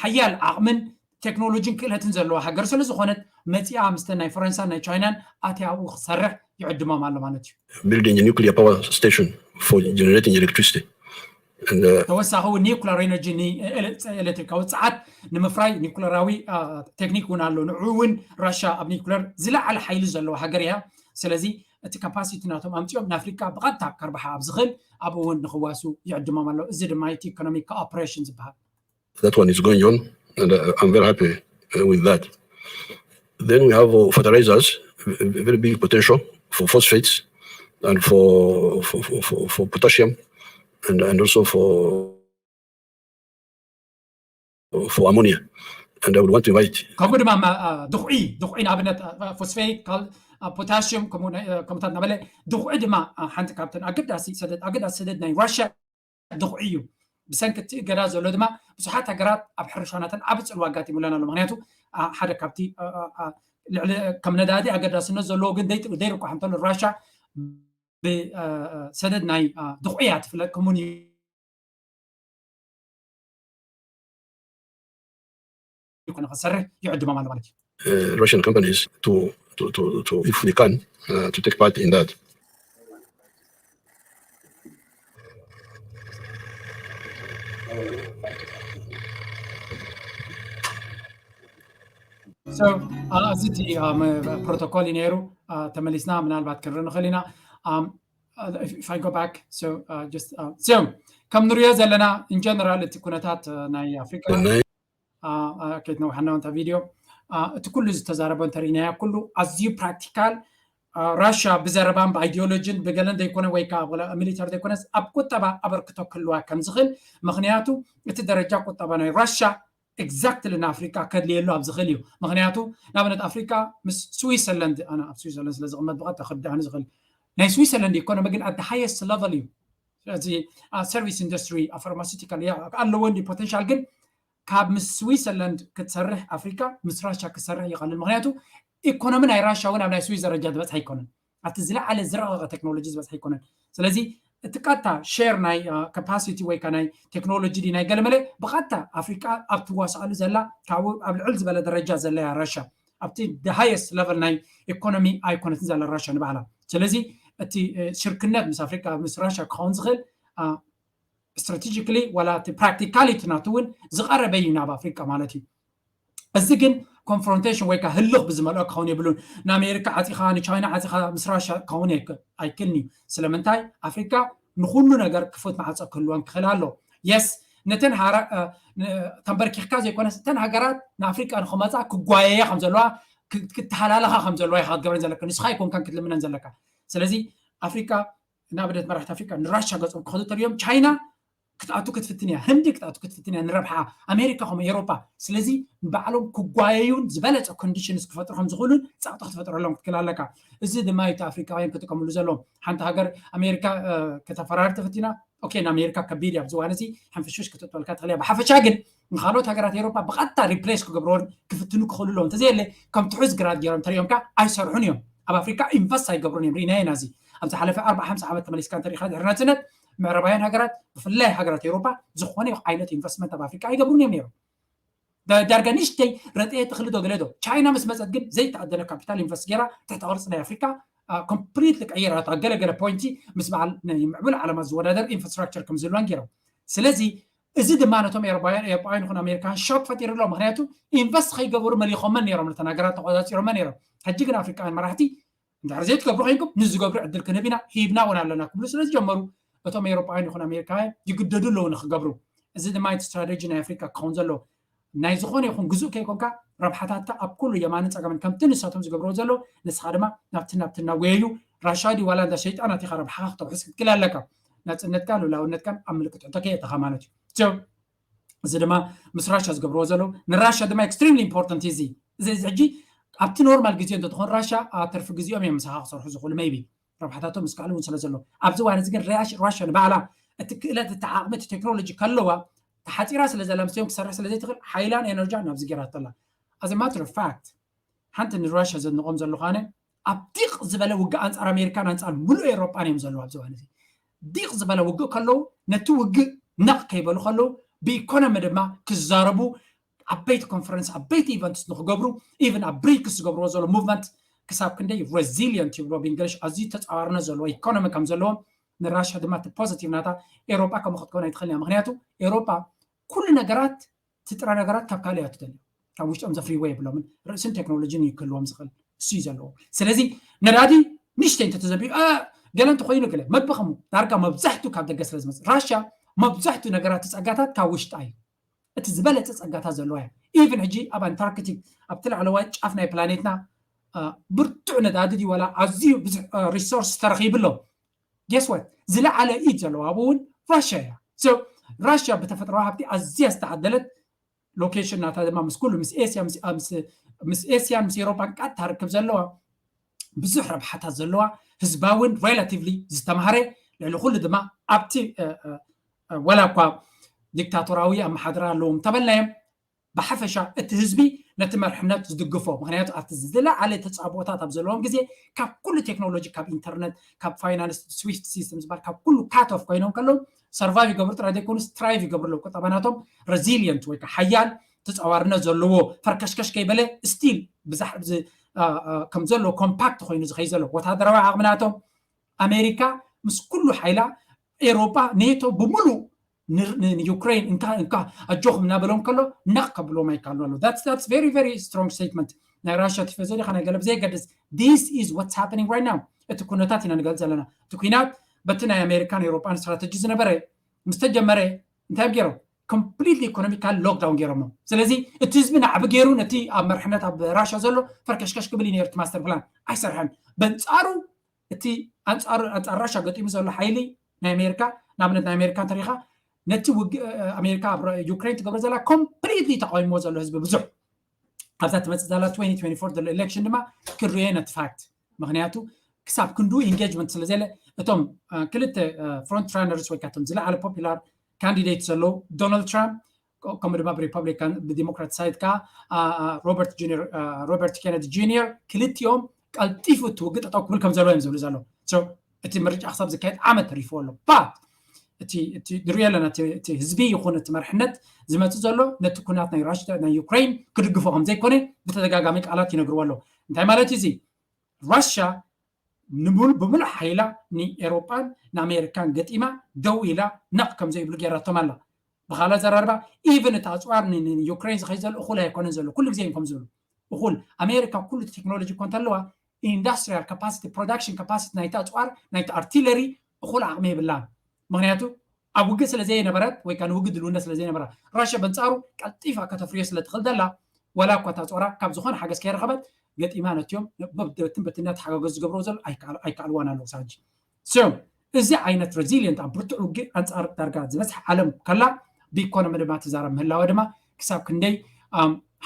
ሓያል ዓቕምን ቴክኖሎጂን ክእለትን ዘለዋ ሃገር ስለ ዝኾነት መፂኣ ምስተን ናይ ፈረንሳን ናይ ቻይናን ኣትያ ኣብኡ ክሰርሕ ይዕድሞም ኣሎ ማለት እዩ። Building a nuclear power station for generating electricity. ተወሳኺ እውን ኒኩለር ኤነርጂ ኤሌክትሪካዊ ፀዓት ንምፍራይ ኒኩለራዊ ቴክኒክ እውን ኣሎ። ንዑ እውን ራሻ ኣብ ኒኩለር ዝለዓለ ሓይሊ ዘለዋ ሃገር እያ። ስለዚ እቲ ካፓሲቲ ናቶም ኣምፂኦም ንኣፍሪካ ብቐጥታ ከርባሓ ኣብ ዝኽእል ኣብኡ እውን ንክዋሱ ይዕድሞም ኣሎ። እዚ ድማ እቲ ኢኮኖሚክ ኮኦፕሬሽን ዝበሃል That one is going on, and uh, I'm very happy uh, with that. Then we have uh, fertilizers, a very big potential for phosphates and for for, for, for, for potassium and, and also for for ammonia. And I would want to invite ከምኡ ድማ ድኹዒ ድኹዒ ንኣብነት ፎስፌት ፖታሽም ከምኡታት እናበለ ድኹዒ ድማ ሓንቲ ካብተን ኣገዳሲ ሰደድ ኣገዳሲ ሰደድ ናይ ራሽያ ድኹዒ እዩ። ብሰንኪ እቲ እገዳ ዘሎ ድማ ብዙሓት ሃገራት ኣብ ሕርሻናተን ዓቢ ጽልዋ ኣጋጢሙለን ኣሎ። ምክንያቱ ሓደ ካብቲ ልዕሊ ከም ነዳዲ ኣገዳስነት ዘለዎ ግን ደይርቋሕ እንተሎ ራሻ ብሰደድ ናይ ድኹዒ እያ ትፍለጥ። ከምኡን ይኮነ ክሰርሕ ይዕድሞም ኣሎ ማለት እዩ። Russian companies to, to, to, to if they can uh, to take part in that. እዚ እቲ ፕሮቶኮል እዩ ነይሩ። ተመሊስና ምናልባት ክንርኢ ንኽእል ኢና። ከም ንሪኦ ዘለና ኢንጀነራል እቲ ኩነታት ናይ ኣፍሪቃ ከይትነውሓና እታ ቪድዮ እቲ ኩሉ ዝተዛረቦ እንተሪእናዮ ኩሉ ኣዝዩ ፕራክቲካል ራሽያ ብዘረባን ብኣይዲዮሎጂን ብገለን ዘይኮነ ወይ ከዓ ሚሊተር ዘይኮነስ ኣብ ቁጠባ ኣበርክቶ ክህልዋ ከምዝኽእል ምክንያቱ እቲ ደረጃ ቁጠባ ናይ ራሽያ ኤግዛክትሊ ንኣፍሪካ ከድልየሉ ኣብ ዝኽእል እዩ። ምክንያቱ ንኣብነት ኣፍሪካ ምስ ስዊሰርላንድ ኣነ ኣብ ስዊሰርላንድ ስለ ዝቕመጥ ብቐጥታ ክርድኣኒ ዝኽእል ናይ ስዊሰርላንድ ኢኮኖሚ ግን ኣት ሃየስት ለቨል እዩ። ስለዚ ሰርቪስ ኢንዱስትሪ ፋርማሲቲካል ኣለዎ እንዲ ፖቴንሻል ግን ካብ ምስ ስዊሰርላንድ ክትሰርሕ ኣፍሪካ ምስ ራሻ ክትሰርሕ ይቐልል። ምክንያቱ ኢኮኖሚ ናይ ራሻ እውን ኣብ ናይ ስዊስ ደረጃ ዝበፅሐ ኣይኮነን። ኣብቲ ዝለዓለ ዝረቐቐ ቴክኖሎጂ ዝበፅሐ ኣይኮነን። ስለዚ እቲ ቀጥታ ሸር ናይ ካፓሲቲ ወይ ከዓ ናይ ቴክኖሎጂ ድዩ ናይ ገለመለ ብቐጥታ ኣፍሪቃ ኣብ ትዋስኣሉ ዘላ ካብኡ ኣብ ልዕል ዝበለ ደረጃ ዘላ እያ ራሻ። ኣብቲ ሃየስት ለቨል ናይ ኢኮኖሚ ኣይኮነትን ዘላ ራሻ ንባዕላ። ስለዚ እቲ ሽርክነት ምስ ኣፍሪቃ ምስ ራሻ ክኸውን ዝኽእል ስትራቴጂካሊ ዋላ እቲ ፕራክቲካሊቲ ናቱ እውን ዝቐረበ እዩ ናብ ኣፍሪቃ ማለት እዩ። እዚ ግን ኮንፍሮንቴሽን ወይ ከዓ ህልኽ ብዝመልኦ ክኸውን የብሉን። ንኣሜሪካ ዓፂኻ ንቻይና ዓፂኻ ምስ ራሻ ክኸውን ኣይክልን እዩ። ስለምንታይ ኣፍሪካ ንኩሉ ነገር ክፉት ማዕፆ ክህልወን ክኽእል ኣሎ። የስ ነተን ተንበርኪኽካ ዘይኮነስ እተን ሃገራት ንኣፍሪቃ ንክመፃ ክጓየያ ከም ዘለዋ ክተሃላልኻ ከም ዘለዋ ኢካ ክትገብረን ዘለካ። ንስኻ ኣይኮንካን ክትልምነን ዘለካ። ስለዚ ኣፍሪቃ ንኣብነት መራሕቲ ኣፍሪቃ ንራሻ ገፆም ክኸዱ ተሪኦም ቻይና ክትኣቱ ክትፍትን እያ፣ ህንዲ ክትኣቱ ክትፍትን እያ ንረብሓ ኣሜሪካ ከምኡ ኤሮፓ። ስለዚ ንባዕሎም ክጓየዩን ዝበለፀ ኮንዲሽንስ ክፈጥሩ ከም ዝኽእሉን ፀቕጢ ክትፈጥረሎም ክትክእል ኣለካ። እዚ ድማ እቲ ኣፍሪካውያን ክጥቀምሉ ዘለዎም። ሓንቲ ሃገር ኣሜሪካ ከተፈራሪ ተፈቲና ኦኬ ንኣሜሪካ ከቢድ እያ ኣብዚ እዋን እዚ ሕንፍሽፍሽ ክትእትወልካ ትኽእል እያ። ብሓፈሻ ግን ንካልኦት ሃገራት ኤሮፓ ብቐጥታ ሪፕሌስ ክገብርዎን ክፍትኑ ክኽእሉ ኣለዎም። እንተዘየለ ከም ትሑዝ ግራት ገይሮም ተሪኦምካ ኣይሰርሑን እዮም። ኣብ ኣፍሪካ ኢንቨስት ኣይገብሩን እዮም። ርኢናዮ ኢና እዚ ኣብ ዝሓለፈ ኣርባዓ ሓምሳ ዓመት ተመሊስካ እንተሪኢኻ ድሕሪ ናፅነት ምዕራባውያን ሃገራት ብፍላይ ሃገራት ኤውሮፓ ዝኾነ ዓይነት ኢንቨስትመንት ኣብ ኣፍሪካ ኣይገብሩን እዮም ነይሮም። ዳርጋ ንእሽተይ ረጠየ ተኽሊ ዶ ገለ ዶ ቻይና ምስ መፀት ግን ዘይተኣደነ ካፒታል ኢንቨስት ገይራ ትሕቲ ቅርፂ ናይ ኣፍሪካ ኮምፕሊትሊ ቀይራታ። ገለገለ ፖይንቲ ምስ በዓል ናይ ምዕቡል ዓለማት ዝወዳደር ኢንፍራስትራክቸር ከም ዝህልወን ገይሮም። ስለዚ እዚ ድማ ነቶም ኤውሮጳውያን ኤውሮጳውያን ይኹን ኣሜሪካን ሾክ ፈጢሩ ኣሎ። ምክንያቱ ኢንቨስት ከይገበሩ መሊኾመን ነይሮም ነተን ሃገራት ተቆፃፂሮመን ነይሮም። ሕጂ ግን ኣፍሪቃውያን መራሕቲ እንድሕር ዘይትገብሩ ኮይንኩም ንዝገብሩ ዕድል ክንህብ ኢና ሂብና እውን ኣለና ክብሉ ስለ ዝጀመሩ እቶም ኤውሮጳውያን ይኹን ኣሜሪካውያን ይግደዱ ኣለዉ ንክገብሩ። እዚ ድማ እቲ ስትራቴጂ ናይ ኣፍሪቃ ክኸውን ዘለዎ ናይ ዝኾነ ይኹን ግዙእ ከይኮንካ ረብሓታትካ ኣብ ኩሉ የማንን ፀገምን ከምቲ ንሳቶም ዝገብርዎ ዘለዉ ንስኻ ድማ ናብቲ ናብቲ እናጎየዩ ራሻ ድዩ ዋላ እንዳ ሸይጣናት ኢኻ ረብሓኻ ክተውሕስ ክትክእል ኣለካ። ናፅነትካ ልውላውነትካን ኣብ ምልክት ሕቶ ከየእተኻ ማለት እዩ። እዚ ድማ ምስ ራሻ ዝገብርዎ ዘለዉ ንራሻ ድማ extremely important እዚ እዚ ሕጂ ኣብቲ ኖርማል ግዜ እንተትኾን ራሻ ኣብ ትርፊ ግዜኦም እዮም ምሳኻ ክሰርሑ ዝኽእሉ maybe ረብሓታቶም ምስ ካልእ እውን ስለ ዘሎ ኣብዚ እዋን እዚ ግን ራሻ ንባዕላ እቲ ክእለት እቲ ዓቕሚ እቲ ቴክኖሎጂ ከለዋ ተሓፂራ ስለ ዘላ ምስኦም ክሰርሕ ስለ ዘይትኽእል ሓይላን ኤነርጃን ናብዚ ገይራቶ ኣላ። As a matter of fact ሓንቲ ንራሻ ዘድንቖም ዘለኹ ኣነ ኣብ ዲቕ ዝበለ ውግእ ኣንፃር ኣሜሪካን ኣንፃር ሙሉእ ኤውሮጳን እዮም ዘለዉ ኣብዚ እዋን እዚ። ዲቕ ዝበለ ውግእ ከለዉ ነቲ ውግእ ነቕ ከይበሉ ከለዉ ብኢኮኖሚ ድማ ክዛረቡ ዓበይቲ ኮንፈረንስ ዓበይቲ ኢቨንትስ ንክገብሩ even ኣብ ብሪክስ ዝገብርዎ ዘሎ ሙቭመንት ክሳብ ክንደይ resilient ይብሎ ብእንግሊሽ ኣዝዩ ተፃዋርነት ዘለዎ ኢኮኖሚ ከም ዘለዎም ንራሻ ድማ እቲ ፖዚቲቭ ናታ ኤውሮጳ ከምኡ ክትከውን ኣይትኽእል እያ። ምክንያቱ ኤውሮጳ ኩሉ ነገራት እቲ ጥረ ነገራት ካብ ካልእ እያ ትደልዮ። ካብ ውሽጦም ዘፍርይዎ የብሎምን። ርእስን ቴክኖሎጂን እዩ ክህልዎም ዝኽእል እሱ እዩ ዘለዎ። ስለዚ ነዳዲ ንሽተይ እንተተዘቢኡ ገለ እንተኮይኑ ገለ መበኸሙ ዳርጋ መብዛሕትኡ ካብ ደገ ስለ ዝመፅእ ራሽያ መብዛሕትኡ ነገራት ጸጋታት ካብ ውሽጣ እዩ። እቲ ዝበለፀ ጸጋታት ዘለዋ እያ። ኢቭን ሕጂ ኣብ ኣንታርክቲክ ኣብቲ ላዕለዋይ ጫፍ ናይ ፕላኔትና ብርቱዕ ነዳዲ ድዩ ዋላ ኣዝዩ ብዙሕ ሪሶርስ ተረኺቡ ኣሎ። Guess what ዝለዓለ ኢድ ዘለዋ ኣብኡ እውን ራሽያ እያ። ራሽያ ብተፈጥሮዊ ሃብቲ ኣዝያ ዝተዓደለት ሎኬሽን ናታ ድማ ምስ ኩሉ ምስ ኤስያ ምስ ኤስያን ምስ ኤውሮጳን ቀጥታ ርክብ ዘለዋ ብዙሕ ረብሓታት ዘለዋ ህዝባውን ሬላቲቭሊ ዝተማሃረ ልዕሊ ኩሉ ድማ ኣብቲ ወላ እኳ ዲክታቶራዊ ኣመሓድራ ኣለዎም እንተበልናዮም ብሓፈሻ እቲ ህዝቢ ነቲ መርሕነት ዝድግፎ ምክንያቱ ኣብቲ ዝለዓለ ተፃቦታት ኣብ ዘለዎም ግዜ ካብ ኩሉ ቴክኖሎጂ ካብ ኢንተርነት ካብ ፋይናንስ ስዊፍት ሲስተም ዝበሃል ካብ ኩሉ ካት ኦፍ ኮይኖም ከለዉ ሰርቫይቭ ይገብሩ ጥራይ ዘይኮኑስ ትራይቭ ይገብሩ ኣለዉ ቁጠባናቶም ረዚሊየንት ወይ ሓያል ተፃዋርነት ዘለዎ ፈርከሽከሽ ከይበለ ስቲል ብዛሕ ከም ዘሎ ኮምፓክት ኮይኑ ዝኸይ ዘሎ ወታደራዊ ዓቕምናቶም ኣሜሪካ ምስ ኩሉ ሓይላ ኤሮጳ ኔቶ ብምሉእ ንዩክሬን እንካ እንካ ኣጆኹም እናበሎም ከሎ ነቕ ከብሎም ኣይካሉ ኣሎ that's very very strong statement ናይ ራሽያ ቲፈዞ ዲኻ ናይ ገለ ብዘየገድስ this is what's happening right now እቲ ኩነታት ኢና ንገልፅ ዘለና እቲ ኩናት በቲ ናይ ኣሜሪካን ኤሮጳን ስትራተጂ ዝነበረ ምስ ተጀመረ እንታይ ገይሮም ኮምፕሊትሊ ኢኮኖሚካል ሎክዳውን ገይሮሞ ስለዚ እቲ ህዝቢ ናዕቢ ገይሩ ነቲ ኣብ መርሕነት ኣብ ራሻ ዘሎ ፈርከሽከሽ ክብል እዩ ነሩ እቲ ማስተር ፕላን ኣይሰርሐን በንፃሩ እቲ ኣንፃር ኣንፃር ራሻ ገጢሙ ዘሎ ሓይሊ ናይ ኣሜሪካ ንኣብነት ናይ ኣሜሪካ እንተሪካ ነቲ ውግ ኣሜሪካ ኣብ ዩክሬን ትገብሮ ዘላ ኮምፕሊትሊ ተቃዊሞ ዘሎ ህዝቢ ብዙሕ ኣብዛ ትመፅእ ዘላ twenty twenty-four ዘሎ ኤሌክሽን ድማ ክርዮ ነቲ ፋክት ምክንያቱ ክሳብ ክንዱ ኢንጌጅመንት ስለ ዘለ እቶም ክልተ ፍሮንት ራነርስ ወይ ካቶም ዝለዓለ ፖፑላር ካንዲዴት ዘለዉ ዶናልድ ትራምፕ ከምኡ ድማ ብሪፐብሊካን ብዲሞክራት ሳይድ ከዓ ሮበርት ኬነዲ ጁኒየር ክልቲኦም ቀልጢፉ እቲ ውግእ ጠጠው ክብል ከም ዘለዎ እዮም ዝብሉ ዘለዉ እቲ ምርጫ ክሳብ ዝካየድ ዓመት ተሪፍዎ ኣሎ ባት እቲ ንሪኦ ኣለና እቲ ህዝቢ ይኹን እቲ መርሕነት ዝመፅእ ዘሎ ነቲ ኩናት ናይ ራሽያ ናይ ዩክሬን ክድግፎ ከም ዘይኮነ ብተደጋጋሚ ቃላት ይነግርዎ ኣለዉ እንታይ ማለት እዩ እዚ ራሽያ ብምሉእ ሓይላ ንኤሮጳን ንኣሜሪካን ገጢማ ደው ኢላ ነቕ ከም ዘይብሉ ገይራቶም ኣላ ብካልእ ኣዘራርባ ኢቨን እቲ ኣፅዋር ንዩክሬን ዝኸይ ዘሎ እኹል ኣይኮነን ዘሎ ኩሉ ግዜ እዮም ከም ዝብሉ እኹል ኣሜሪካ ኩሉ ቴክኖሎጂ እኮ እንተለዋ ኢንዳስትሪያል ካፓሲቲ ፕሮዳክሽን ካፓሲቲ ናይቲ ኣፅዋር ናይቲ ኣርቲለሪ እኹል ዓቕሚ የብላን ምክንያቱ ኣብ ውግእ ስለ ዘየነበረት ወይ ከዓ ንውግእ ድልውነት ስለ ዘየነበራ ራሽያ በንፃሩ ቀልጢፋ ከተፍርዮ ስለ ትኽእል ዘላ ዋላ እኳ እታ ፆራ ካብ ዝኾነ ሓገዝ ከይረኸበት ገጢማ ነትዮም በብትን በትና ተሓጋገዝ ዝገብርዎ ዘሎ ኣይከኣልዋን ኣለዉ ሳጂ so እዚ ዓይነት ሬዚሊየንት ኣብ ብርቱዕ ውግእ ኣንፃር ዳርጋ ዝበዝሐ ዓለም ከላ ብኢኮኖሚ ድማ ትዛረብ ምህላዋ ድማ ክሳብ ክንደይ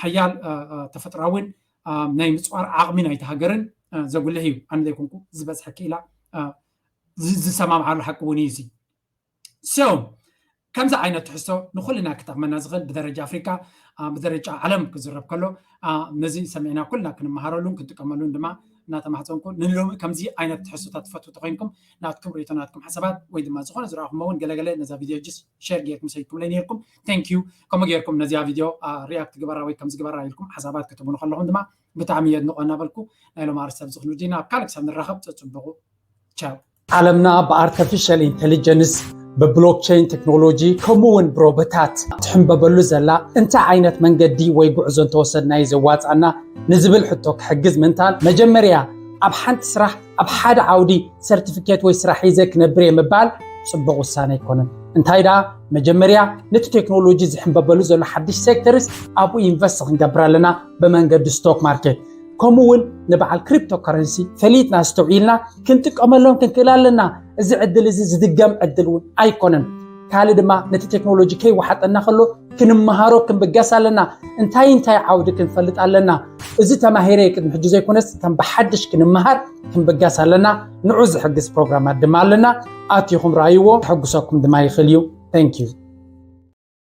ሓያል ተፈጥራዊን ናይ ምፅዋር ዓቕሚ ናይቲ ሃገርን ዘጉልሕ እዩ ኣነ ዘይኮንኩ ዝበዝሐ ክኢላ ዝሰማምዓሉ ሓቂ እውን እዩ እዚ so ከምዚ ዓይነት ትሕዝቶ ንኩልና ክጠቕመና ዝኽእል ብደረጃ ኣፍሪካ ብደረጃ ዓለም ክዝረብ ከሎ ነዚ ሰሚዕና ኩልና ክንመሃረሉን ክንጥቀመሉን ድማ እናተማሕፀንኩ ንሎሚ ከምዚ ዓይነት ትሕዝቶታት ትፈትዉ ተኮይንኩም ናትኩም ርእይቶ ናትኩም ሓሳባት ወይ ድማ ዝኾነ ዝረኣኹሞ እውን ገለገለ ነዛ ቪድዮ ጅስ ሸር ጌርኩም ሰይድኩምለይ ነርኩም thank you ከምኡ ጌርኩም ነዚኣ ቪድዮ ሪያክት ግበራ ወይ ከምዚ ግበራ ኢልኩም ሓሳባት ክትብኑ ከለኹም ድማ ብጣዕሚ የድንቆ እናበልኩ ናይ ሎም ኣርስቲ ኣብዚ ክንውዲና ኣብ ካልእ ክሳብ ንራኸብ ፀፅብቑ ቻው ዓለምና ብኣርተፊሻል ኢንተሊጀንስ ብብሎክቸይን ቴክኖሎጂ ከምኡ እውን ብሮቦታት ትሕንበበሉ ዘላ እንታይ ዓይነት መንገዲ ወይ ጉዕዞ እንተወሰድና እዩ ዘዋፅኣና ንዝብል ሕቶ ክሕግዝ ምንታን መጀመርያ ኣብ ሓንቲ ስራሕ ኣብ ሓደ ዓውዲ ሰርቲፊኬት ወይ ስራሕ ሒዘ ክነብር እየ ምባል ፅቡቕ ውሳነ ኣይኮነን እንታይ ደኣ መጀመርያ ነቲ ቴክኖሎጂ ዝሕንበበሉ ዘሎ ሓድሽ ሴክተርስ ኣብኡ ኢንቨስት ክንገብር ኣለና ብመንገዲ ስቶክ ማርኬት ከምኡ እውን ንበዓል cryptocurrency ፈሊጥና ኣስተውዒልና ክንጥቀመሎም ክንክእል ኣለና። እዚ ዕድል እዚ ዝድገም ዕድል እውን ኣይኮነን። ካልእ ድማ ነቲ ቴክኖሎጂ ከይወሓጠና ከሎ ክንመሃሮ ክንብገስ ኣለና። እንታይ እንታይ ዓውዲ ክንፈልጥ ኣለና? እዚ ተማሂረ ቅድሚ ሕጂ ዘይኮነስ ከም ብሓድሽ ክንመሃር ክንብገስ ኣለና። ንዑ ዝሕግዝ ፕሮግራማት ድማ ኣለና። ኣቲኹም ረኣይዎ፣ ክሕጉሰኩም ድማ ይኽእል እዩ። Thank you።